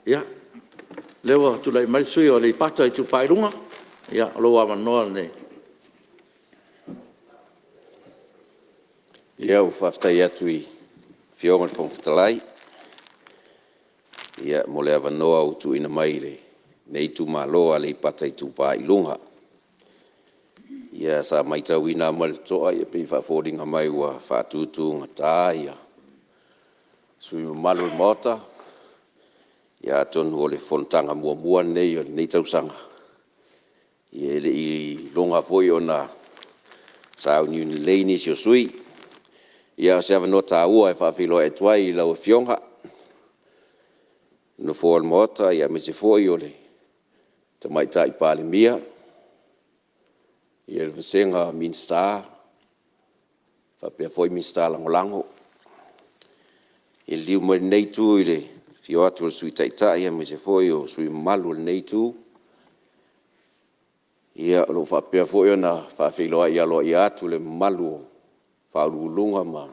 Ia, o lea ua tulai mai le sui usufono mo Aleipata Itupa i Luga, o lou avanoa lenei. Ia, ua faafetai atu i lau Afioga i le Fofoga Fetalai mo le avanoa ua tuuina mai i lenei itumalo o Aleipata Itupa i Luga. Ia sa maitauina lava ma le totoa e pei e foliga mai ua faatutugata sui usufono mamalu o le Maota. Ia atonu o le fonotaga muamua lenei o lenei tausaga, e le i iloga foi ona sauniuni lelei nisi o sui usufono. Ia a o se avanoa taua e faafeiloai atu ai i lau Afioga i le Nofoa o le Maota aemaise foi o le Tamaitai Palemia, le vasega o Minisita faapea foi Minisita Lagolago. Ia liliu mai i lenei itu i le afio atu o le Sui Taitai aemaise foi o sui usufono mamalu o lenei itu. Ia o lo o faapea foi ona faafeiloai aloaia atu le mamalu o Ofisa Sili o Pulega ma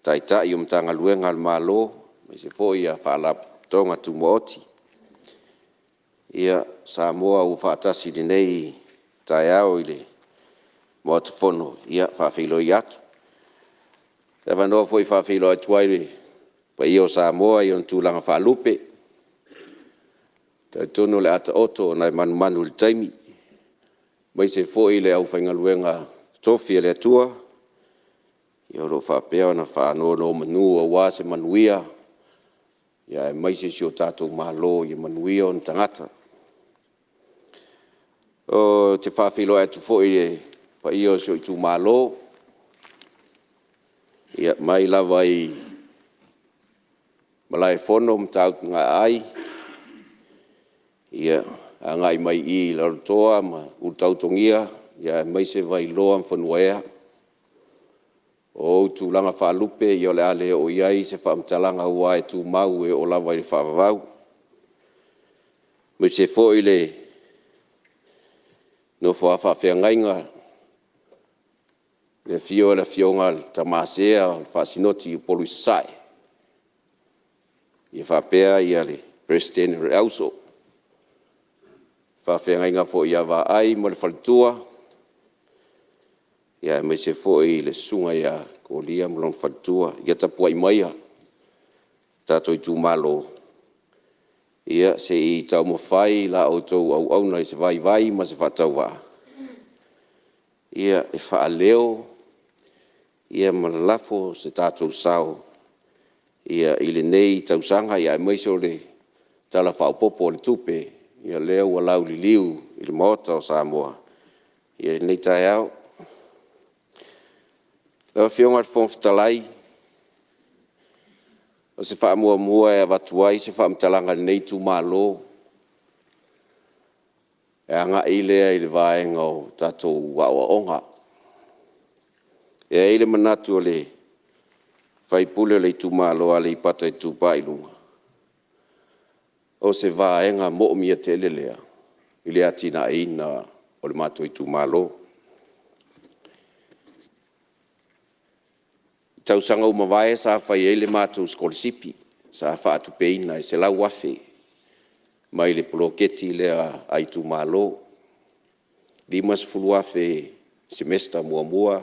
Taitai o Matagaluega a le Malo aemaise foi Faalapotopotoga Tumaoti. Ia, Samoa ua faatasi i lenei taeao i le Maota Fono, ia e faafeiloai atu. O le avanoa foi e faafeiloai atu ai i le paia o Samoa i ona tulaga faalupe. E talitonu o le a taoto ona e manumanu i le taimi, aemaise foi le aufaigaluega totofi a le Atua o lo o faapea ona faanonomanu aua se manuia aemaise si o tatou Malo ia manuia ona tagata. Ou te faafeiloai atu foi i le paia o si ou itumalo, mai lava i Malaefono ma Matautu na aai, agai mai i Lalotoa ma Ulutautogia aemaise Vailoa ma Fanuaea. O ou tulaga faalupe o le a le oo i ai se faamatalaga aua e tumau e oo lava i le faavavau. Aemaise foi le nofo a faafeagaiga, le afio o le Afioga i le Tama Sea o le Faasinoti a Upolu i Sasae, ia faapea le Peresetene o le Auso, faafeagaiga foi ia Vaai ma le Faletua, aemaise foi le Susuga ia Kolia ma lona faletua. Ia tapuai maia tatou itumalo se i taumafai la outou auauna i se vaivai ma se faatauvaa e faaleo ma lafo se tatou sao i lenei tausaga, aemaise o le Tala Faaopoopo o le Tupe lea ua lauliliu i le Maota o Samoa i lenei taeao. Lau Afioga i le Fofoga Fetalai, o se faamuamua e avatu ai se faamatalaga a lenei itumalo e agai lea i le vaega o tatou aoaoga. E i ai le manatu o le sui usufono o le itumalo o Aleipata Itupa i Luga, o se vaega moomia tele lea i le atinaeina o le matou itumalo. I tausaga ua mavae sa fai ai le matou sikolasipi sa faatupeina e $100,000 mai le poloketi lea a itumalo, $50,000 i le semester muamua,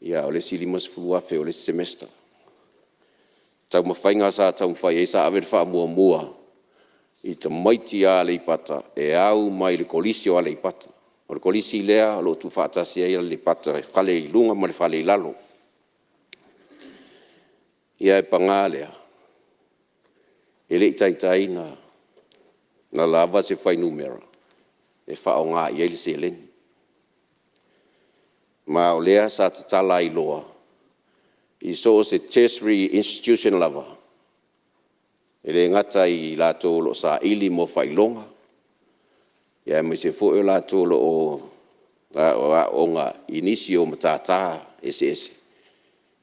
a o le isi $50,000 o le isi semester. O taumafaiga sa taumafai i ai sa ave le faamuamua i tamaiti Aleipata e au mai le Kolisi o Aleipata. O le Kolisi lea o lo o tuufaatasi ai Aleipata i le fale i luga ma le fale i lalo. Ae paga lea, e le i taitai ona lava se fuainumera e faaaoga i ai le seleni. Ma o lea sa tatala ai loa i so o se tertiary institution lava, e le gata ia i latou o lo o saili mo faailoga, aemaise foi o latou o lo o aooga i nisi o matata eseese,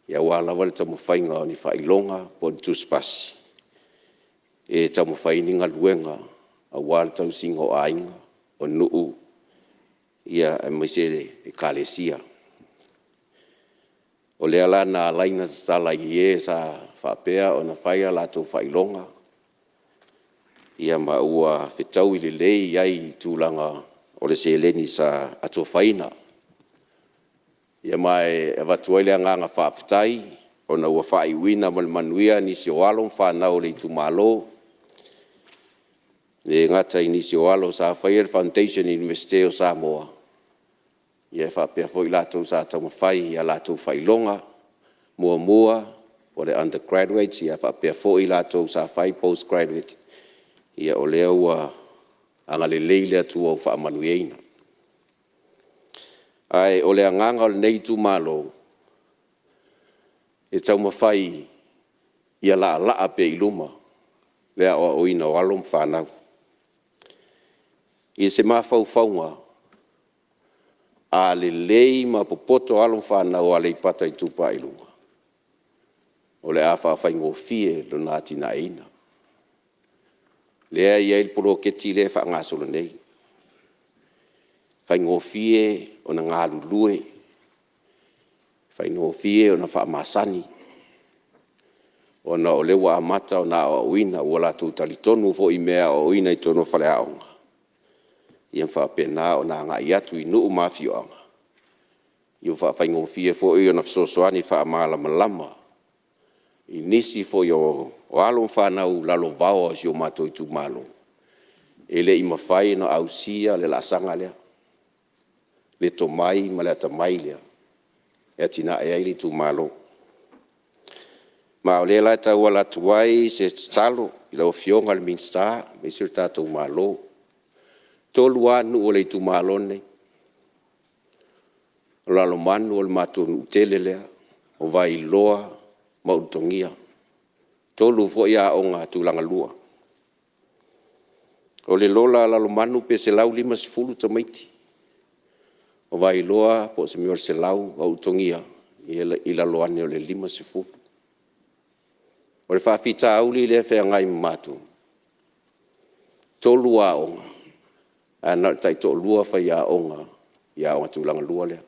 aua lava le taumafaiga o ni faailoga po o ni tusipasi e taumafai ai ni galuega aua le tausiga o aiga, o nuu, aemaise Ekalesia. O lea la na ala ai ona tatala i e sa faapea ona fai o latou faailoga. Ma ua fetaui lelei ai i tulaga o le seleni sa atofaina. Ma e avatu ai le agaga faafetai ona ua faaiuina ma le manuia nisi o alo ma fanau a le itumalo. E le gata i nisi o alo sa faia le foundation i le Iunivesite o Samoa, ae faapea foi i latou sa taumafai i a latou faailoga, muamua o le undergraduate ae faapea foi i latou sa fai postgraduate, o lea ua agalelei le Atua ua faamanuiaina. Ae o le agaga o lenei itumalo, e taumafai ia laalaa pea i luma le aoaoina o alo ma fanau. I se mafaufauga, a lelei ma popoto alo ma fanau a Aleipata Itupa i Luga, o le a faafaigofie lona atinaeina. Lea e i ai le poloketi lea e faagasolo nei, e faigofie ona galulue, faigofie ona faamasani ona o lea ua amata ona aoaoina, ua latou talitonu foi i mea e aoaoina i totonu o faleaoga, ia faapena ona agai atu i nuu ma afioaga, ua faafaigofie foi ona fesoasoani faamalamalama i nisi foi o alo ma fanau lalovaoa o si o matou itumalo, e le i mafai ona ausia le laasaga lea, le tomai ma le atamai lea e atinae ai le itumalo. Ma o lea la e tauala atu ai se tatalo i lau Afioga i le Minisita aemaise o le tatou Malo. E 3 lava nuu o le itumalo lenei, o Lalomanu o le matou nuu tele lea, o Vailoa ma Ulutogia. E 3 foi aoga tulagalua. O le lola a Lalomanu pe 150 tamaiti, o Vailoa po o se mea o le 100, a o Ulutogia e i lalo ane o le 50. O le faafitauli lea e feagai ma matou, e 3 aoga, ae na o le taitoalua faiaoga i aoga tulagalua lea.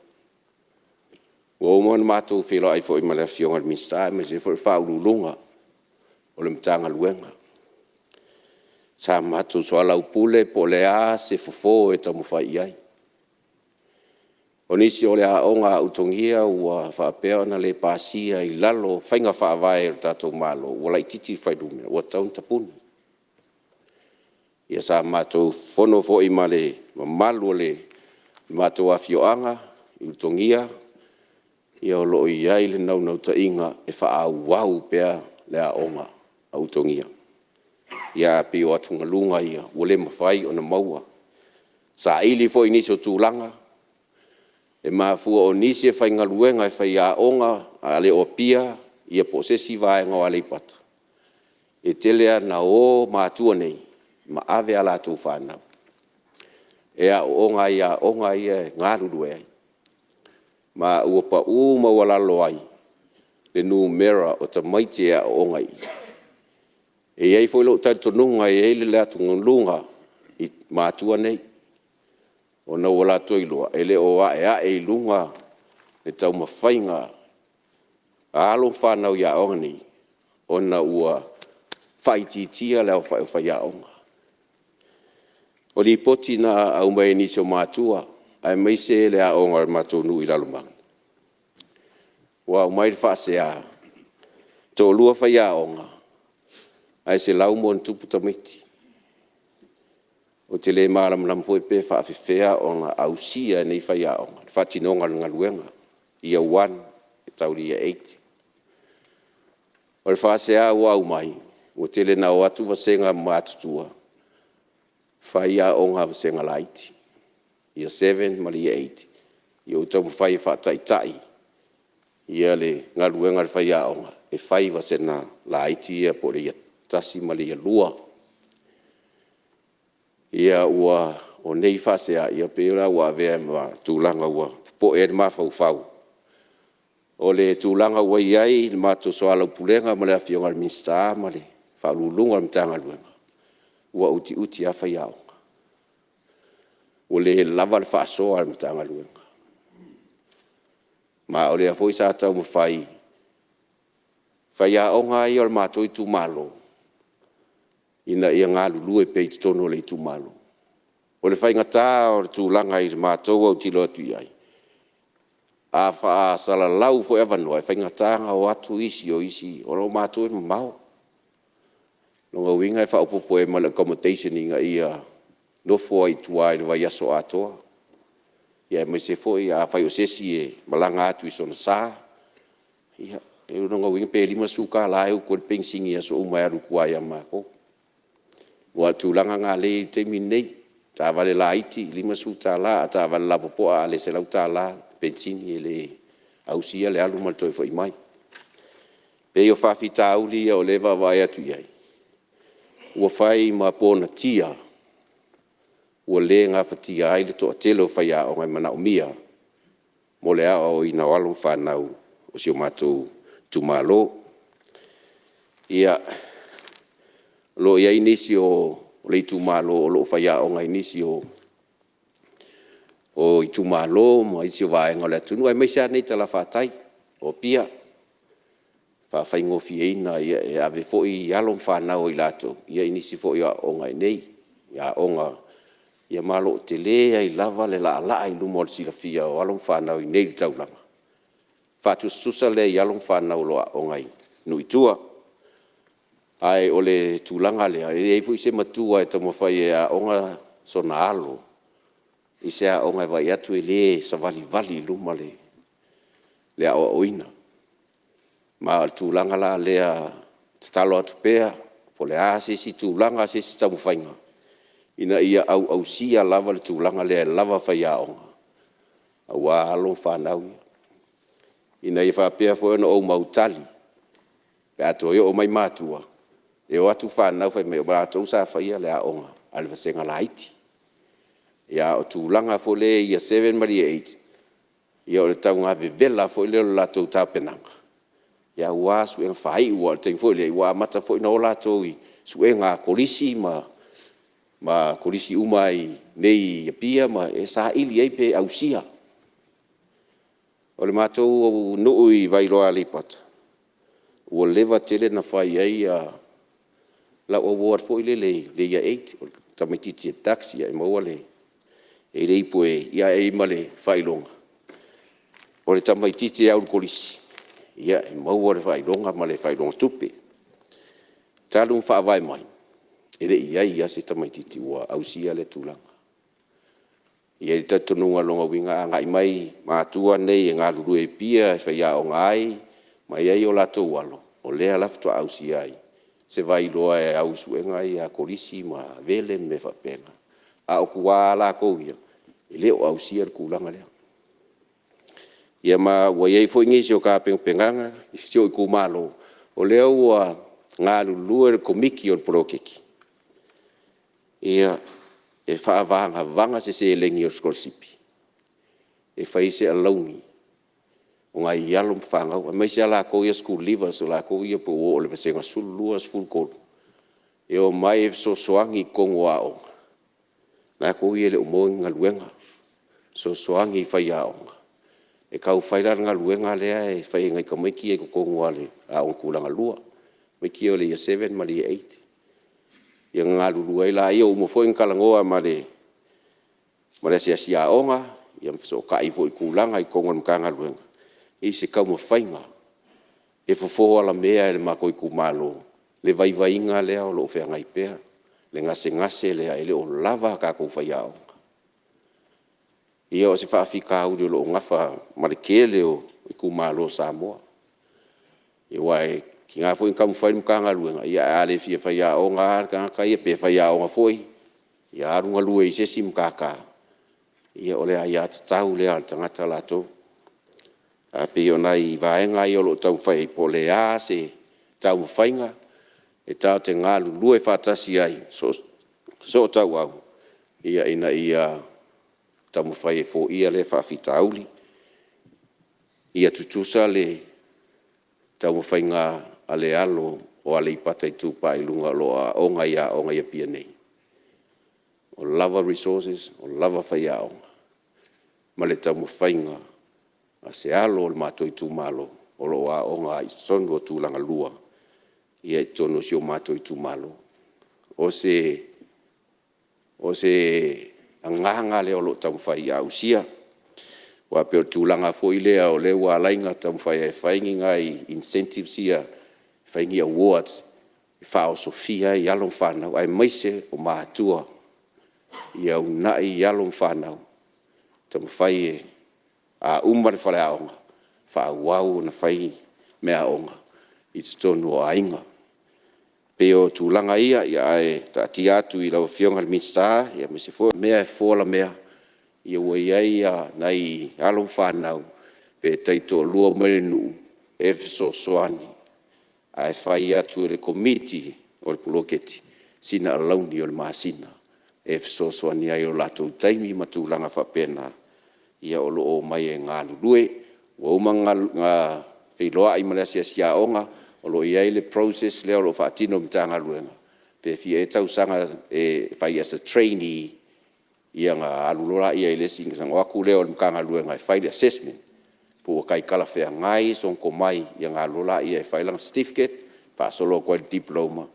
Ua uma ona matou feiloai foi ma le Afioga i le Minisita aemaise foi o le Faauluuluga o le Matagaluega, sa matou soalaupule po o le a se fofo e taumafai i ai. O nisi o le aoga a Ulutogia ua faapea ona le pasia i lalo o faiga faavae a le tatou Malo ua laitiiti le fuainumera ua tatau ona tapuni. Ia sa matou fono foi ma le mamalu o le matou afioaga i Ulutogia, ia o lo o i ai le naunautaiga e faaauau pea le aoga a Ulutogia. Ae pei o atugaluga ia ua le mafai ona maua. Saili foi i nisi o tulaga, e mafua o nisi e faigaluega e faiaoga a le o Apia ia po o se isi vaega o Aleipata, e tele lava ina o matua nei ma ave a latou fanau e aooga ai i aoga ia e galulue ai, ma ua pau maualalo ai le numera o tamaiti e aooga i i. E i ai foi lou talitonuga e i ai le atugaluga i matua nei, ona ua latou iloa e le o a'ea'e i luga le taumafaiga a alo ma fanau i aoga nei ona ua faaitiitia le aofai o faiaoga. O lipoti na aumai e nisi o matua aemaise le aoga o le matou nuu i Lalomanu, ua aumai le faasea, e toalua faiaoga ae 100+ tamaiti. Ou te le malamalama foi pe faapefea ona ausia e nei faiaoga le faatinoga o le galuega, Year 1 e tau i le Year 8. O le faasea ua aumai, ua tele ina o atu vasega matutua fai aoga a vasega laiti, Year 7 ma le Year 8, ua taumafai e faataitai le galuega a le faiaoga e fai e vasega laiti ia po o le Year 1 ma le Year 2. Ia o nei faasea pei la ua avea ma tulaga ua popo'e ai le mafaufau. O le tulaga ua i ai le matou soalaupulega ma le Afioga i le Minisita ma le Faauluuluga o le Matagaluega, ua utiuti lava faiaoga, ua le lava le faasoa a le Matagaluega. Ma o lea foi sa taumafai, faiaoga lava ia o le matou itumalo, ina ia galulue pea i totonu o le itumalo. O le faigata o le tulaga i le matou autilo atu i ai, a faasalalau foi avanoa, e faigata ona o atu isi o matou e mamao. O lona uiga e faaopoopo i ai ma le accommodation ina ia nofo ai i tua i le vaiaso atoa, aemaise foi afai o se isi e malaga atu i sona sa, ia o lona uiga pe $50 e utu ai le penisini i aso uma e alu i tua ia matou. Aua o le tulaga lena lea e i ai i le taimi lenei, o taavale laiti e $50, a o taavale lapopoa a le $100 le penisini e le ausia le alu ma le toe foi mai. E pei o faafitauli ia o lea e vaavaai atu i ai, ua fai ma ponatia ua le gafatia ai le toatele o faiaoga e manaomia mo le aoaoina o alo ma fanau o si o matou itumalo. Ia, o lo o i ai nisi o le itumalo o lo o faiaoga i nisi o itumalo ma isi o vaega o le atunuu, aemaise lava i inei i talafatai o Apia, e faafaigofieina, e ave foi alo ma fanau a i latou i nisi foi o aoaoga i inei i aoga, ma o lo o tele ai lava le laalaa i luma o le silafia o alo ma fanau i inei i le taulaga, faatusatusa lea i alo ma fanau o lo o aooga i nuu i tua. Ae o le tulaga lea, e leai foi se matua e taumafai e aoga sona alo i se aoga e vaai atu e le savalivali i luma le aoaoina. Ma o le tulaga la lea e tatalo atu pea, po o le a se isi tulaga o se isi taumafaiga ina ia auausia lava le tulaga lea e lava faiaoga aua alo ma fanau ia, ina ia faapea foi ona ou mautali pe a toe oo mai matua, e o atu fanau fai mai o latou sa faia le aoga a le vasega laiti. A o tulaga foi lea i Year 7 ma le Year 8, ia o le tauga vevela foi lea o le latou tapenaga aua suega faaiu. Aua o le taimi foi lea ua amata foi ona o latou i suega a Kolisi ma Kolisi uma lava i inei i Apia e saili ai pe ausia. O le matou nuu i Vailoa Aleipata, ua leva tele na fai ai lau award foi lele i le Year 8, o le tamaititi e Dux e maua le… e i ai le ipu ae i ai ma le faailoga. O le tamaititi e au i le Kolisi e maua le faailoga ma le faailoga tupe. Talu ona faavae mai e le i i ai lava se tamaititi ua ausia lea tulaga. E i ai le talitonuga o lona uiga a agai mai matua nei e galulue i Apia e faiaoga ai ma i ai o latou alo, o lea la faatoa ausia ai se Vailoa e au i suega ia a Kolisi ma Avele ma mea faapena. A o tua lava latou ia, e le o ausia le tulaga lea. Ia ma ua i ai foi nisi o tapenapenaga i si ou itumalo, o lea ua galulue le Komiti o le Poloketi e faavagavaga se seleni o le sikolasipi e fai ai se alauni o nai alo ma fanau, aemaise lava latou ia o school leavers, o latou ia po ua oo i le Vasega 12, 13, e omai e fesoasoani i totonu o aoga, latou ia e le o maua ni galuega, fesoasoani i faiaoga. E tau fai la le galuega lea e fai e nai tamaiti ia i totonu o le aoga tulagalua, tamaiti ia o le Year 7 ma le Year 8, ia ona galulue ai lea. Ua uma foi ona talanoa ma le asiasi aoga ma fesootai foi i tulaga i totonu o le Matagaluega i se taumafaiga e fofo alamea e le matou itumalo le vaivaiga lea o lo o feagai pea, le gasegase lea e le o lava a tatou faiaoga. Ia o se faafitauli o lo o nafa ma le tele o itumalo o Samoa. Aua e tiga foi ona taumafai le Matagaluega, ae a le fia faiaoga lava le tagata ia pe faiaoga foi ia alu galue i se isi matata, ia o le aiatatau lea a le tagata latou. Ae pei o nai vaega ia o lo o taumafai po o le a se taumafaiga e tatou te galulue faatasi ai sootauau ina ia taumafai e foia lea faafitauli. Ia tutusa le taumafaiga a le alo o Aleipata Itupa i Luga o lo o aooga i aoga i Apia nei, o lava resources, o lava faiaoga ma le taumafaiga a se alo o le matou itumalo o lo o aooga i totonu o Tulagalua i totonu o si o matou itumalo. O se agaga lea o lo o taumafai ia ausia. Aua e pei o le tulaga foi lea o lea ua ala ai ona taumafai e fai ni nai incentives ia, fai ni awards e faaosofia ai alo ma fanau aemaise o matua ia uunai alo ma fanau e taumafai e… A uma le faleaoga, faaauau ona fai meaaoga i totonu o aiga. E pei o tulaga ia, ae taatia atu i lau Afioga i le Minisita aemaise foi o le mea e fofo alamea ua i ai nai alo ma fanau pe taitoalua mai le nuu e fesoasoani ae fai atu e le Komiti o le Poloketi sina alauni o le masina e fesoasoani ai i o latou taimi ma tulaga faapena, o lo o omai e galulue. Ua uma ona feiloai ma le asiasi aoga, o lo o i ai le process lea o lo o faatino e le Matagaluega, pe fia ea tausaga e fai as a trainee ia ona alu loa lea i le isi… ona o atu lea o le Matagaluega e fai le assessment po ua tai talafeagai sona tomai ona alu loa lea e fai lana certificate faasolo atu ai i le Diploma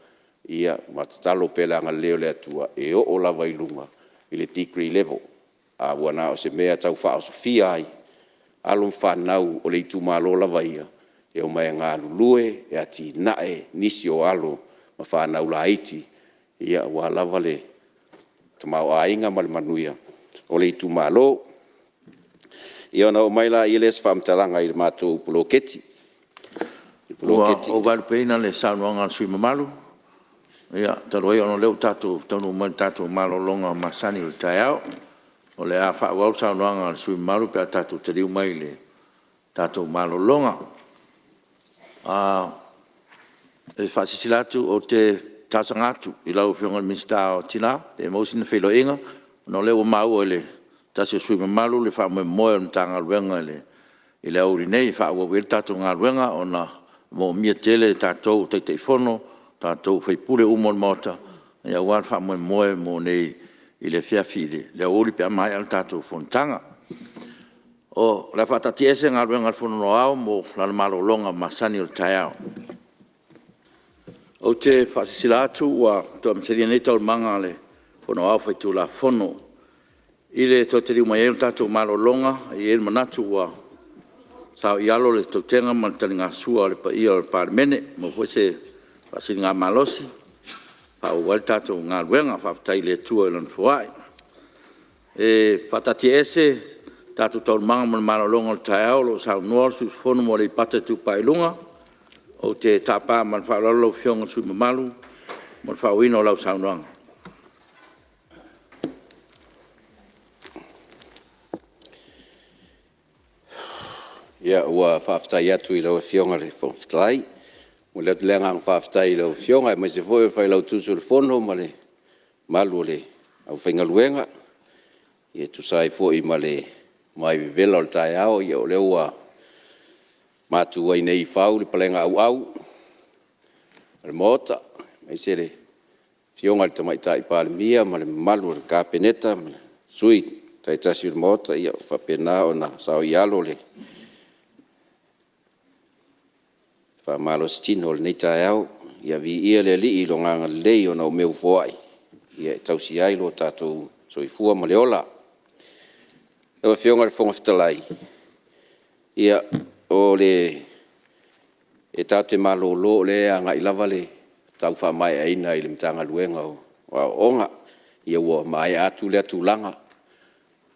ia ma tatalo pea i le agalelei o le Atua e oo lava i luga i le Degree level. Ae ua na o se mea e tau faaosofia ai alo ma fanau o le itumalo lava ia e omai e galulue e atinae nisi o alo ma fanau laiti aua lava le tamaoaiga ma le manuia o le itumalo. Ia ona oo mai lea o se faamatalaga i le matou poloketi. Ua ou vaelupeina le saunoaga a le sui usufono mamalu, talu ai ona o lea ua tatou taunuu mai i le tatou malologa masani o le taeao. O le a faaauau le saunoaga a le sui usufono mamalu pe a tatou taliu mai i le tatou malologa. E faasilasila atu ou te talosaga atu i lau Afioga i le Minisita o Tina pe maua sina feiloaiga ona o lea ua maua e se tasi o sui usufono mamalu le faamoemoe o le Matagaluega i le aoauli nei e faaauau ai le tatou galuega ona e moomia tele e tatou o Taitaifono, o tatou o sui usufono uma o le Maota aua le faamoemoe mo nei i le aoauli pe a maea le tatou fonotaga. O le a faataatiaese Galuega a le Fono Aoao mo lana malologa masani o le taeao. Ou te faasilasila atu ua toe amatalia nei Taualumaga a le Fono Aoao Faitulafono. I le toe taliu mai ai o le tatou malologa, e i ai le manatu ua saoialo le tautega ma le taligasua a le paia o le Palemene, ua maua foi se faasiligamalosi e faaauau ai le tatou galuega. Faafetai i le Atua i Lana foai. E faataatiaese tatou Taualumaga mo le malologa o le taeao o lo o saunoa le sui usufono mo Aleipata Itupa i Luga. Ou te tapa ma le faaaloalo lau Afioga i le sui usufono mamalu mo le faaauauina o lau saunoaga. Ua faafetai atu i lau Afioga i le Fofoga Fetalai. E momoli atu le agaga faafetai i lau Afioga aemaise foi o le Failautusi o le Fono ma le mamalu o le aufaigaluega e tusa ai foi ma le vaivevela o le taeao, o lea ua matu ai nei i fau le palegaauau o le Maota aemaise le Afioga i le Tamaitai Palemia ma le mamalu o le Kapeneta ma sui usufono taitasi o le Maota, ua faapena ona saoialo le faamalositino i lenei taeao. Ia viia le Alii i Lona agalelei ona o mea ua foai e tausia ai lo tatou soifua ma le ola. Lau Afioga i le Fofoga Fetalai, e tatou te malolo o lea e agai lava le tau faamaeaina i le Matagaluega o Aoaoga, ua maea atu lea tulaga.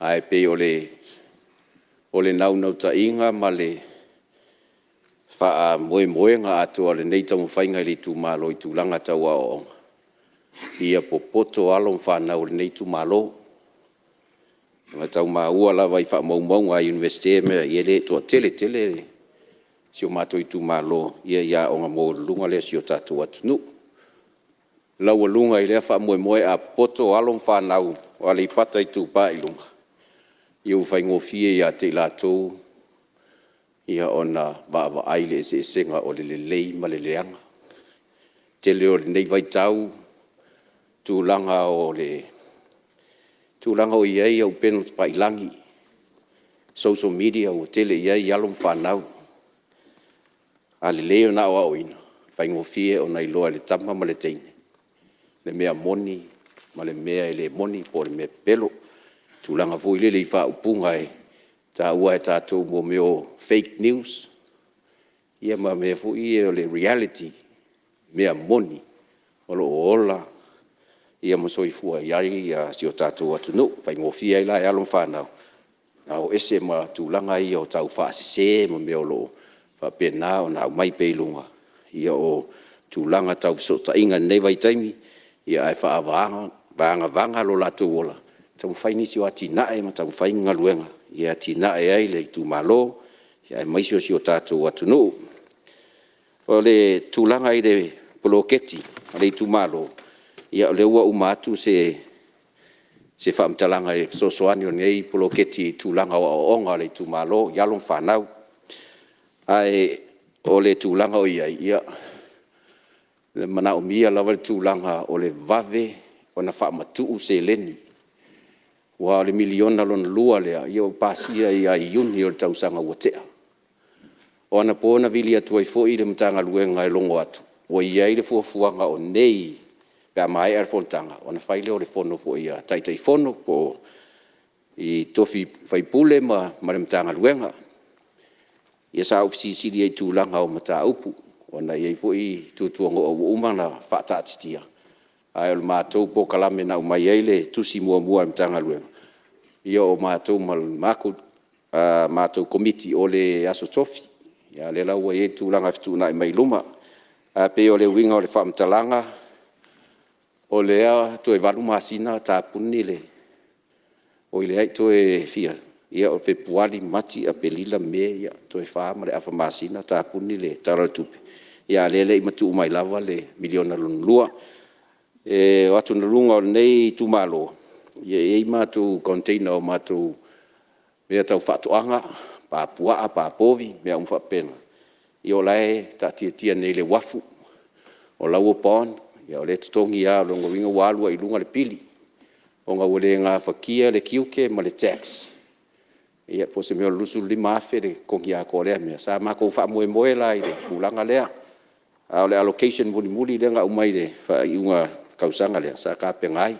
Ae pei o le naunautaiga ma le faamoemoega atoa o lenei taumafaiga i le itumalo i tulaga tau aoaoga, ia popoto alo ma fanau a lenei itumalo. Ua tau maua lava i faamaumauga a Iunivesite ma mea, e le toatele tele si o matou itumalo i aoga maualuluga lea a si o tatou atunuu. E laualuga i lea faamoemoe, a popoto alo ma fanau o Aleipata Itupa i Luga, ia ua faigofie ia te i latou ona vaavaai i le eseesega o le lelei ma le leaga. O le tele o lenei vaitau i tulaga o i ai upega tafailagi, social media ua tele i ai alo ma fanau. A lelei ona aoaoina, e faigofie ona iloa e le tama ma le teine le mea moni ma le mea e le moni po o le mea pepelo. I tulaga foi lele i faaupuga e taua e tatou o mea o fake news ia ma mea foi ia o le reality, mea moni o lo o ola ma soifua ai si o tatou atunuu. E faigofie ai la i alo ma fanau ona o ese ma tulaga ia o taufaasese ma mea o lo o faapena ona aumai pea i luga o tulaga tau fesootaiga i lenei vaitaimi, ae faavagavaga lo latou ola e taumafai nisi o atinae ma taumafai ni galuega e atinae ai le itumalo aemaise o si o tatou atunuu. O le tulaga i le poloketi a le itumalo, ia o lea ua uma atu se faamatalaga i le fesoasoani o lenei poloketi i tulaga o aoaoga o le itumalo i alo ma fanau. Ae o le tulaga o i ai, e manaomia lava le tulaga o le vave ona faamatuu seleni, aua o le miliona lona lua lea, ua pasia ia Iuni o le tausaga ua tea. O anapo na vili atu ai foi le Matagaluega e logo atu ua i ai le fuafuaga o nei pe a maea le fonotaga ona fai lea o le fono foi a Taitaifono po o tofi faipule ma le Matagaluega. Ia sa ou fesilisili i ai i tulaga o mataupu ona e i ai foi tuatuano'a ua uma ona faataatitia, ae o le matou polokalame na aumai ai le tusi muamua a le Matagaluega, ia o matou ma le matou Komiti o le Aso Tofi, a o lea la ua i ai le tulaga e fetuunai mai i luma. Ae pei o le uiga o le faamatalaga, o lea toe 8 masina tapuni le… Oi leai, toe fia? Ia o Fepuari, Mati, Aperila, Me, ia toe fa ma le afa masina tapuni le Tala o le Tupe, a o lea e le i matuu mai lava le miliona lona lua. O atugaluga o lenei itumalo, e i ai matou container o matou mea tau faatoaga, pa puaa, pa povi ma mea uma faapena, ia o la e taatiatia nei i le uafu. O la e ua bond, o lea e totogi lava, o lona uiga ua alu lava i luga le pili ona ua le gafatia le tiute ma le tax, ia po o se mea o le $25,000 le totogi atoa o lea mea. Sa matou faamoemoe la i le tulaga lea, a o le allocation mulimuli lea na aumai i le faaiuga o le tausaga lea sa tapena ai.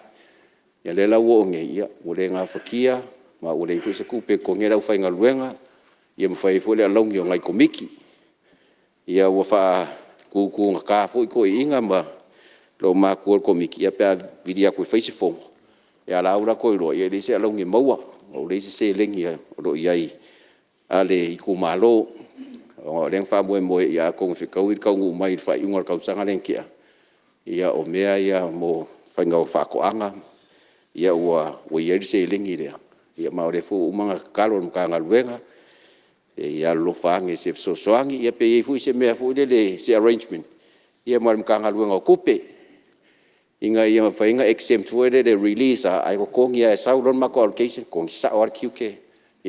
Ia lea la ua oo nei ua le gafatia ma ua leai foi se tupe e totogi ai le aufaigaluega ma fai ai foi le alauni o nai Komiti. Ia ua faatutugata foi toeaiina ma loomatutua o le Komiti pe a vili atu e fai se fono, a o la e ua latou iloa e leai se alauni e maua, ua leai se seleni o lo o i ai a le itumalo, ona o lea na faamoemoe atonu e fetaui le taunuu mai i le faaiuga o le tausaga lea na tea, o mea ia mo le faiga o faatoaga ua i ai le seleni lea, ma o lea foi ua uma ona tatalo i le Matagaluega se i alolofa ane i se fesoasoani. Ia pe i ai foi se mea foi lele se arrangement ma le Matagaluega o Tupe ina ia mafai ona exempt foi lele e release lava ae totogi lava, e sau loa le matou allocation totogi sao lava le tiute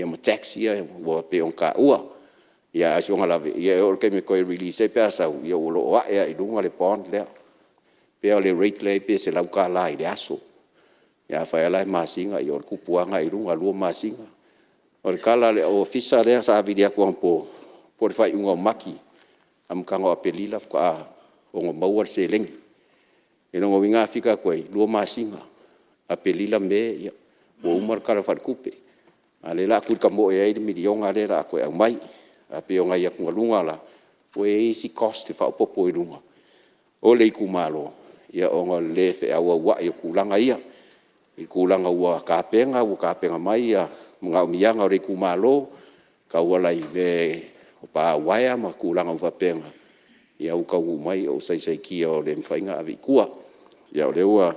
ma tax ia e pei ona taua. A o si ona lave, e oo i le taimi e toe release ai pe a sau, ia o lo o ae lava i luga le bond lea. Pei o le rate la e i ai pe $100 i le aso. Ia afai lava la e masina, ia o le tupu lava lena i luga, lua masina. O le tala a le Ofisa lea sa vili atu anapo, po o le faaiuga o Mati amataga o Aperila faatoa ono maua le seleni. O lona uiga a fika atu i ai, 2 masina, Aperila, Me ua uma le Tala Faaletupe, a o lea o le a tulitamoe ai le miliona lea o le a toe aumai. Ae pei o nai atugaluga la, ua i ai isi cost e faaopoopo i luga o le itumalo ona o le le feauauai o tulaga ia, i tulaga ua tapena, ua tapena mai manaomiaga o le itumalo e tauala i mea o pa uaea ma tulaga uma faapena, ae ua taunuu mai ua saisaitia ua le mafai ona ave i tua. Ia o lea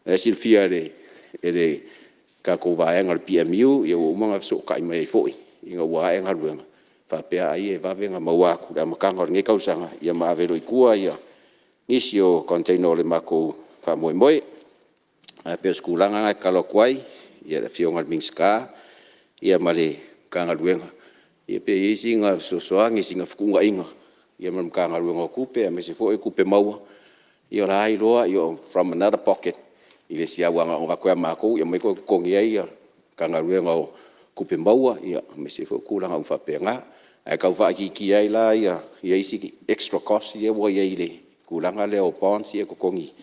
e silafia e le tatou vaega o le PMU ua uma ona fesootai mai ai foi ina ua ae galuega, faapea ai e vave ona maua atu i le amataga o lenei tausaga ma ave loa i tua nisi o container o le matou faamoemoe. Ae pei o se tulaga lena e tatalo atu ai i le Afioga i le Minisita ma le Matagaluega pe i ai sina fesoasoani, sina fetuunaiga ma le Matagaluega o Tupe aemaise foi o Tupe Maua. Ia o la e iloa from another pocket e le isi lava aua na ona avatu lava e matou aumai toe totogi ai le Matagaluega o Tupe Maua aemaise foi o tulaga uma faapena. Ae tau faaitiitia ai la isi extra cost ia ua i ai i le tulaga lea o bonds ia e totogi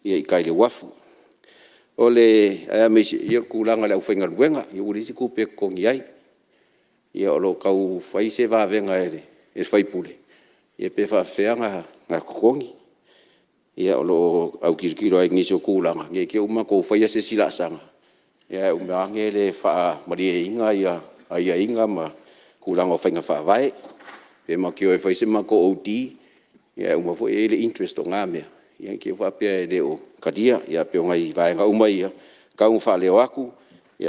i tai i le uafu. Aemaise o le tulaga i le aufaigaluega ua leai se tupe e totogi ai. O lo o tau fai se vavega e le sui usufono pe faafefea ona totogi. O lo o autilotilo lava i nisi o tulaga ne i te i ua matou faia se isi laasaga ae uma ane e le faamalieina aiaiga ma tulaga o faiga faavae. Pe matou te o e fai se matou OD ae uma foi e i ai le interest o na mea, ia ne i te i ua faapea e le o talia. Ae pei o nai vaega uma ia e tau ina faaleo atu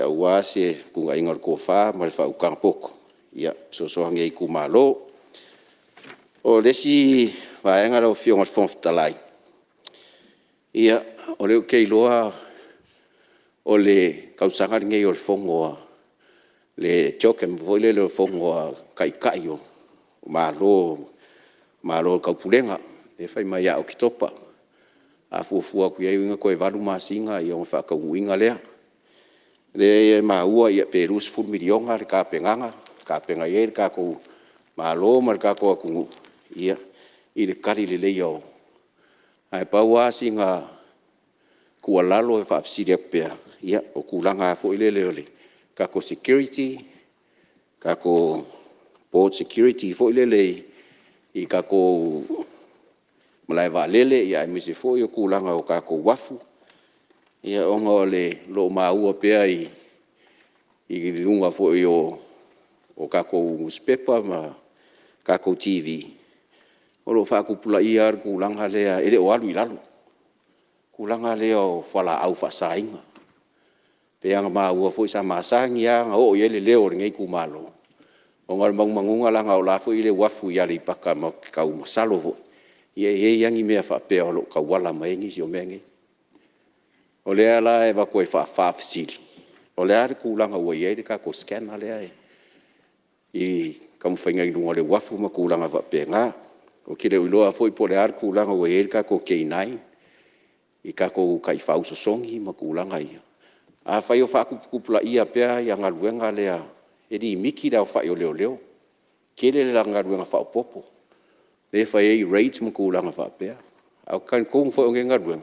aua se fetuunaiga o le tofa ma le faautaga poto e fesoasoani ai i itumalo. O le isi vaega lau Afioga i le Fofoga Fetalai, o lea ou te iloa o le tausaga lenei o le fono a le CHOGM foi lele o le fono a Taitai o Malo o le Taupulega lea e fai mai ia Oketopa. A fuafua atu i ai o lona uiga toe 8 masina ona faataunuuina lea. O lea e maua pe $20 miliona le tapenaga e tapena i ai le tatou Malo ma le tatou atunuu i le tali lelei o… Ae pau lava sina tuualalo e faafesili atu pea, o tulaga lava foi lele o le tatou security, tatou port security foi lele i tatou malae vaalele, aemaise foi o tulaga o tatou uafu, ona o lo o maua pea i luga foi o tatou nusipepa ma tatou TV, o lo o faatupulaia lava le tulaga lea e le o alu i lalo, le tulaga lea o fualaau faasaina. E pei lava ona maua foi sa masani lava ona oo i ai le leo o lenei itumalo, ona o le manumanuga leaga o la foi e i le uafu i Aleipata matou te tau masalo foi e i ai lava ni mea faapea o lo o tauala mai ai nisi o mea nei. O lea la e avatu ai faafaafesili, o le a le tulaga ua i ai le tatou scanner lea i taumafaiga i luga o le uafu ma tulaga faapena. Ou te le o iloa foi po o le a le tulaga ua i ai le tatou K9 i tatou taifau sosogi ma tulaga ia. Afai o faatuputupulaia pea galuega ia, e limiti le aofai o leoleo, tele le galuega faaopoopo lea e fai ai raids ma tulaga faapea. Ae ou te talitonu foi o nei galuega,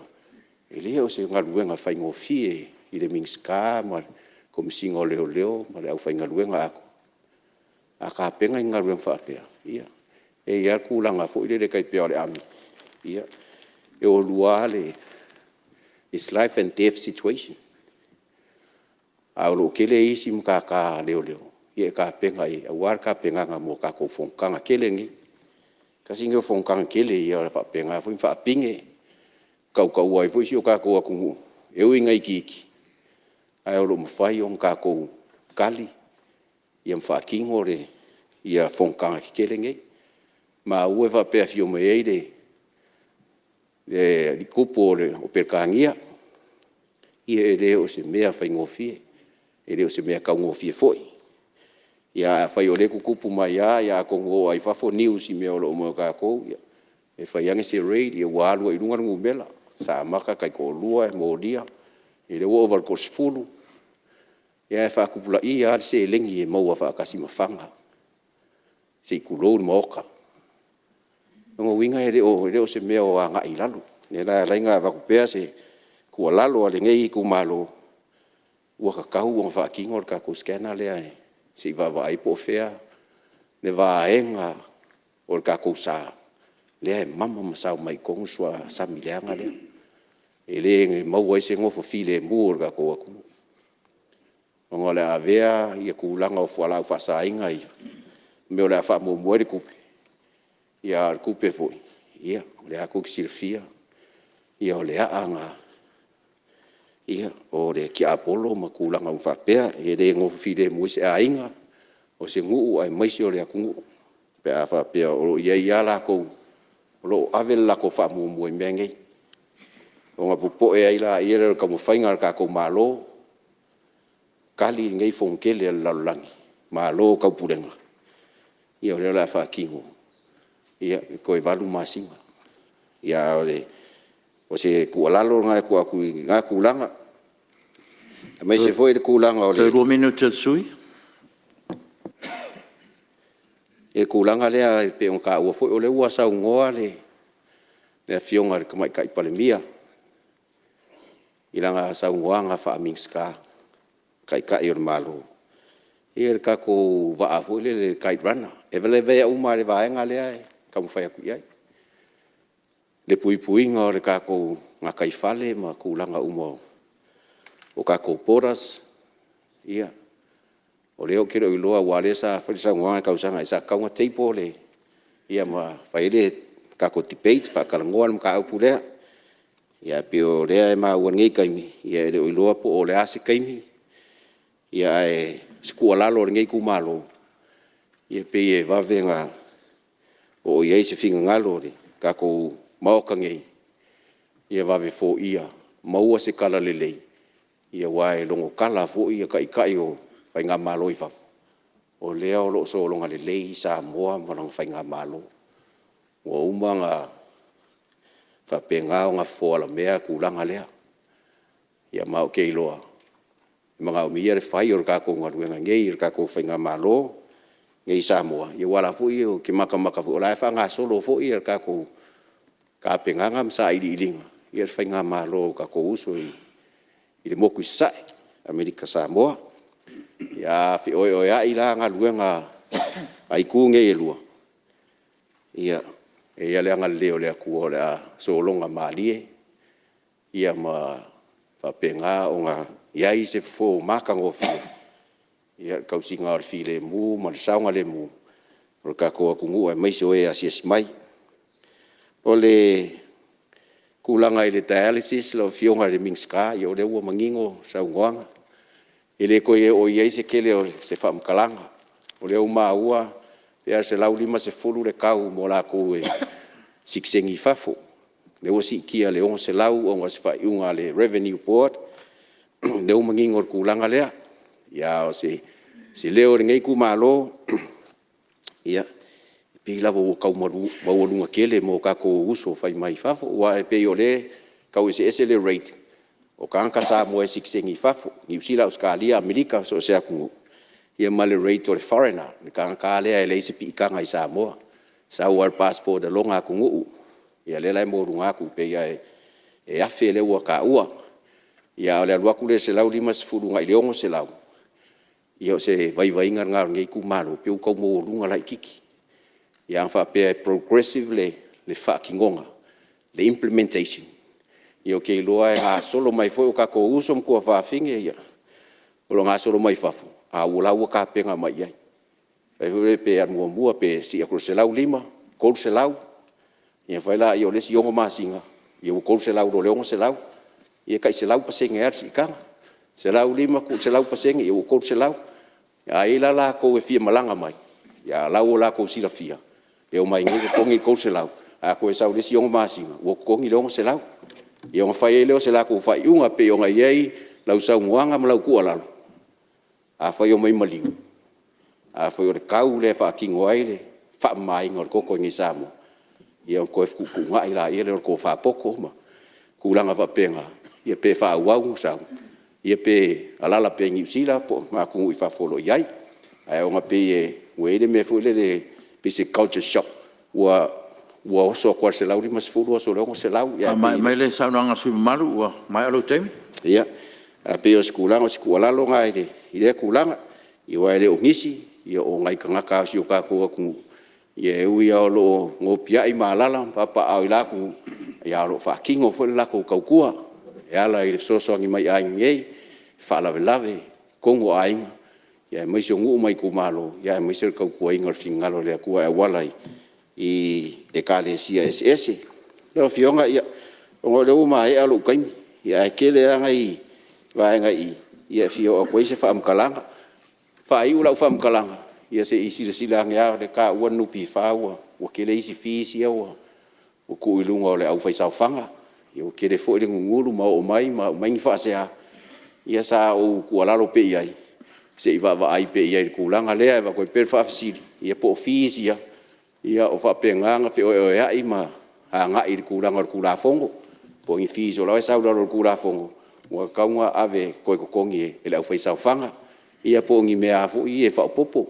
e le o se galuega faigofie i le Minisita ma le Komesina o Leoleo ma le aufaigaluega atoa. A tapena ni galuega faapea, ia e i ai lava le tulaga foi lele tai pei o le army, e o lua lava, it's life and death situation. Ae o lo o tele isi matata a leoleo e tapena i ai aua le tapenaga mo tatou fonotaga tele nei. Tasi lenei o fonotaga tele ia o le a faapena foi ona faapine, tautaua ai foi si o tatou atunuu e ui ina itiiti, ae o lo o mafai ona tatou tali ma faatino fonotaga tetele nei. Maua faapea e afio mai ai le Tupu o Peretania, ia e le o se mea faigofie, e le o se mea taugofie foi. Ae afai o lea e tutupu mai lava, atonu ua oo lava i fafo news i mea o lo o maua ia tatou, e fai ane se raid ua alu ai i luga le numera. Sa amata e taitoalua e molia, ia lea ua ova i le toasefulu, ae faatupulaia lava le seleni e maua faatasi ma fana, se i tulou le Maota. O lona uiga e le o se mea o agai i lalo. O lea la e ala ai ona avatu pea se tuualalo a lenei itumalo, ua tatau ona faatino le tatou scanner lea se i vaavaai po o fea le vaega o le tatou sa lea e mama ma sao mai ai i totonu le suasami leaga lea, e le maua ai se nofo filemu o le tatou atunuu, ona o le a avea tulaga o fualaau faasaina ia ma mea o le a faamuamua ai le tupe, a o le tupe foi, o lea lava tou te silafia o le a'a lena o le tiapolo ma tulaga uma faapea, e le nofo filemu ai se aiga, o se nuu aemaise o le atunuu pe a faapea o lo o i ai lava latou o lo o ave le latou faamuamua i mea nei. Ona popoe ai lea o le taumafaiga a le tatou Malo e tali lenei Fonotele a le lalolagi a Malo o le Taupulega, ia o lea o le a faatino i le toe 8 masina. A o se tuualalo lena e tuu atu i lena tulaga, aemaise foi le tulaga o le Toe 2 minute o le sui usufono. I le tulaga lea e pei ona taua foi o lea ua saunoa le Afioga i le Tamaitai Palemia. i lana saunoaga faa-Minisita, Taitai o le Malo i le tatou vaa foi lele le Kite Runner. E lavea uma lava i le vaega lea e taumafai atu i ai, le puipuiga o le tatou gataifale ma tulaga uma o tatou borders. Ia, o lea ou te le o iloa aua o lea sa fai le saunoaga i le tausaga sa tatau ona table ma fai ai le tatou debate, faatalanoa le mataupu lea. Ae pei o lea e maua i lenei taimi, e le o iloa po o le a se taimi, ae o se tuualalo a lenei itumalo, e pei e vave ona oo i ai se finagalo o le tatou Maota nei, ia vave foia, maua se talalelei, aua e logotala foi Taitai o faigamalo i fafo, o lea o lo o sologa lelei Samoa ma lana faigamalo, ua uma ona faapena ona fofo alamea le tulaga lea. Ia ma ou te iloa, e manaomia le fai o le tatou galuega nei e le tatou faigamalo nei i Samoa, aua o la e foi ou te matamata foi o la e faagasolo foi le tatou tapenaga ma sailiiliga a le faigamalo a tatou uso i le motu i Sasae, Amerika Samoa. Ia, a feoeoeai la galuega a itu nei e lua, ia, e i ai lava le agalelei o le Atua o le a sologa malie ma faapena ona i ai se fofo matagofie i le tausiga o le filemu ma le saogalemu o le tatou atunuu aemaise o e asiasi mai. O le tulaga i le dialysis lau Afioga i le Minisita, ia o lea ua manino le saunoaga, e le toe oo i ai se tele o se faamatalaga. O lea ua maua pei lava o le $150 le tau mo latou e sitiseni i fafo, lea ua siitia i le $600 ona o se faaiuga a le Revenue Board, o lea ua manino i le tulaga lea. A o se leo o lenei itumalo, ia, e pei lava ua tau maualuga tele mo tatou uso fai mai fafo, aua e pei o lea e tau eseese le rate o tagata Samoa e sitiseni i fafo, Niu Sila, Ausetalia, Amerika so o se atunuu, ia ma le rate o le foreigner, le tagata lava lea e leai se piitaga i Samoa, sau lava i le passport a lona atunuu, ia lea la e maualuga atu pei lava e $1,000 lea ua taua. Ia a o le alu atu lea i le $150 agai le $600, ia o se vaivaiga lena o lenei itumalo, pei ua tau maualuga laitiiti. Ia ana faapea e progressive le faatinoga, le implementation, ia ou te iloa e gasolo mai foi o tatou uso ma tuafafine o lo o gasolo mai fafo, a o la e ua tapena mai i ai. Foi lea pe alu muamua pe sii atu i le $150, $300, ia ona fai lea o le isi 6 masina ua $300 i lo le $600. Ia e tai 100% lava le siitaga. 150 tuu i le 100% ia ua $300. A i ai la latou e fia malaga mai, a o la e ua latou silafia e omai nei totogi le $300, ae a toe sau i le isi 6 masina ua totogi le $600. Ia ona fai ai lea o se latou faaiuga. E pei ona i ai lau saunoaga ma lau tuualalo, afai e omai maliu, afai o le tau lea e faatino ai le faamamaina o le toto i inei i Samoa, ia ona toe fetuutuunai lea o le tofa poto ma tulaga faapena, ia pe faaauau ona sau, ia pe alaala pea i Niu Sila po o atunuu i fafo o lo o i ai. Ae ona pei ua i ai le mea foi lele pei se culture shock ua oso atu lava i le $150 oso i le $600 ae pei e… Faamaea mai le saunoaga a le sui usufono mamalu ua maea lou taimi. Ia, ae pei o se tulaga o se tuualalo lena i lea tulaga, aua e le o nisi, o nai tagata lava o si o tatou atunuu, e ui lava o lo o nopiai ma alaala ma papaaao i la atunuu, ae o lo o faatino foi le latou tautua e ala i le fesoasoani mai i aiga nei i faalavelave i totonu o aiga, aemaise o nuu ma itumalo, aemaise o le tautuaina o le finagalo o le Atua e auala i Ekalesia eseese. Lau Afioga ona o lea ua maea lou taimi, ae tele lava nai vaega e i e fia oo atu i ai se faamatalaga. E faaiu lau faamatalaga, ia se i silasila ane lava, o lea e taua le NPF ua tele isi fees ia ua tuu i luga o le aufaisaofaga, ua tele foi le gugulu ma oo mai ma aumai ni faasea. Ia sa ou tuualalo pea i ai, se i vaavaai pea i ai i le tulaga lea e avatu ai pea le faafesili, ia po o fees ia o faapena ona feoeoea'i ma agai i le tulaga o le Tulafono, po o ni fees o la e sau i lalo o le Tulafono ua tatau ona ave e toe totogi e le aufaisaofaga, ia po o ni mea foi ia faaopoopo,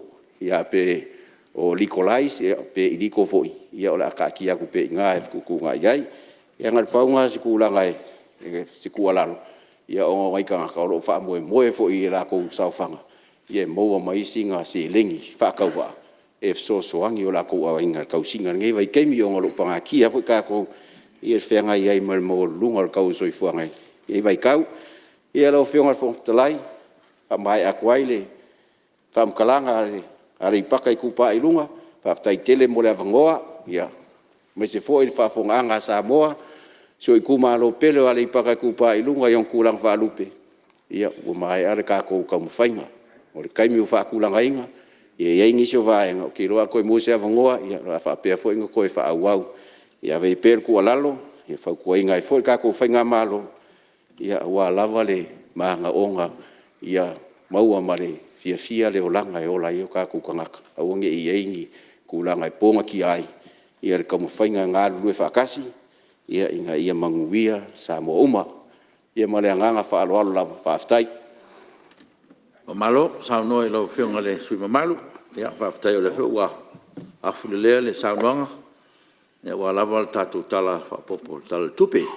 pe o legalize pe illegal foi, ia o le a taatia atu pea i ina e fetuutuunai i ai. Ia na o le pau lena o se tulaga o se tuualalo. Ia ona o nai tagata o lo o faamoemoe foi i a latou saofaga e maua mai ai sina seleni faatauvaa e fesoasoani i o latou aiga i le tausiga i lenei vaitaimi ona o lo o pagatia foi tatou i le feagai ai ma le maualuluga o le tau o le soifuaga i lenei vaitau. Ia lau Afioga i le Fofoga Fetalai, e faamaea atu ai le faamatalaga a Aleipata Itupa i Luga, faafetai tele mo le avanoa, aemaise foi le faafofogaaga a Samoa, si ou Itumalo pele o Aleipata Itupa i Luga i ona tulaga faalupe, ia ua maea le tatou taumafaiga. O le taimi ua faatulagaina, e i ai nisi o vaega ou te iloa a toe maua se avanoa o le a faapea foi ona toe faaauau e ave ai pea le tuualalo e fautuaina ai foi le tatou Faigamalo aua lava le manaoga ia maua ma le fiafia le olaga e ola ai o tatou tagata, aua ne i i ai ni tulaga e ponatia ai le taumafaiga e galulue faatasi ina ia manuia Samoa uma. Ia ma le agaga faaaloalo lava. Faafetai. Faamalo saunoa i lau Afioga i le sui usufono mamalu, faafetai o lea foi ua afulelea le saunoaga aua lava le tatou Tala Faaopoopo o le Tala o le Tupe.